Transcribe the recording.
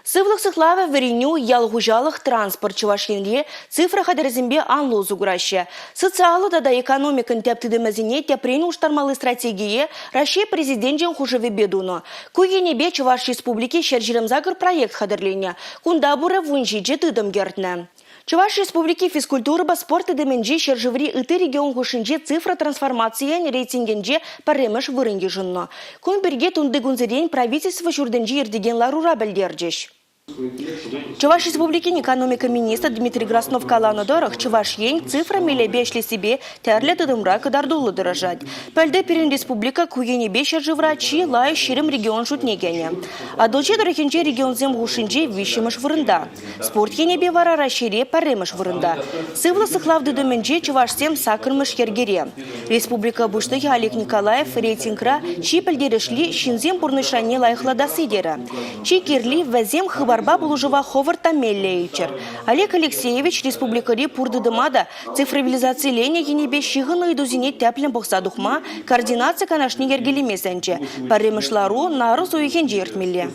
Сывлӑх сыхлавӗ, вӗренӳ, ял хуҫалӑх, транспорт Чӑваш Енре цифра хатӗрӗсемпе анлӑ усӑ кураҫҫӗ. Социаллӑ тата экономикӑн тӗп тытӑмӗсене тӗпрен улӑштармалли стратегие Раҫҫей Президенчӗн хушӑвӗпе тунӑ. Ку енӗпе Чӑваш Республики 128 проект хатӗрленӗ. Кунта пурӗ 17 тытӑм кӗртнӗ. Чӑваш Республики физкультурӑпа спорт тытӑмӗнчи ҫӗршыври ытти регион хушшинчи цифра трансформацийӗн рейтингӗнче пӗрремӗш вырӑн йышӑннӑ. Кун пирки тунтикунсерен Правительство ҫуртӗнче иртекен ларура пӗлтерчӗҫ. Чӑваш Республикин экономика министрӗ Дмитрий Краснов каланӑ тӑрӑх, Чӑваш Ен цифра мелӗпе ӗҫлессипе тӗрлӗ тытӑмра кӑтартуллӑ тӑрӑшать. Пӗлтӗр пирӗн республика ку енӗпе ҫӗршывра чи лайӑх 20 регион шутне кӗнӗ. Атӑлҫи тӑрӑхӗнче регионсем хушшинче виҫҫӗмӗш вырӑнта. Спорт енӗпе вара Раҫҫейре пӗрремӗш вырӑнта. Сывлӑх сыхлав тытӑмӗнче чӑвашсем саккӑрмӗш йӗркере. Республика Пуҫлӑхӗ Олег Николаев рейтингра чи пӗлтерӗшли ҫынсем пурнӑҫ шайне лайӑхлатасси терӗ. Чи кирли вӗсем хыпарпа пулӑшӑва хӑвӑрт та меллӗ илччӗр. Олег Алексеевич республикӑри пур тытӑма та цифровизациленӗ енӗпе ҫыхӑннӑ ыйтусене тӗплӗн пӑхса тухма координаци канашне йӗркелеме сӗнчӗ. Пӗрремӗш лару нарӑс уйӑхӗнче иртмелле.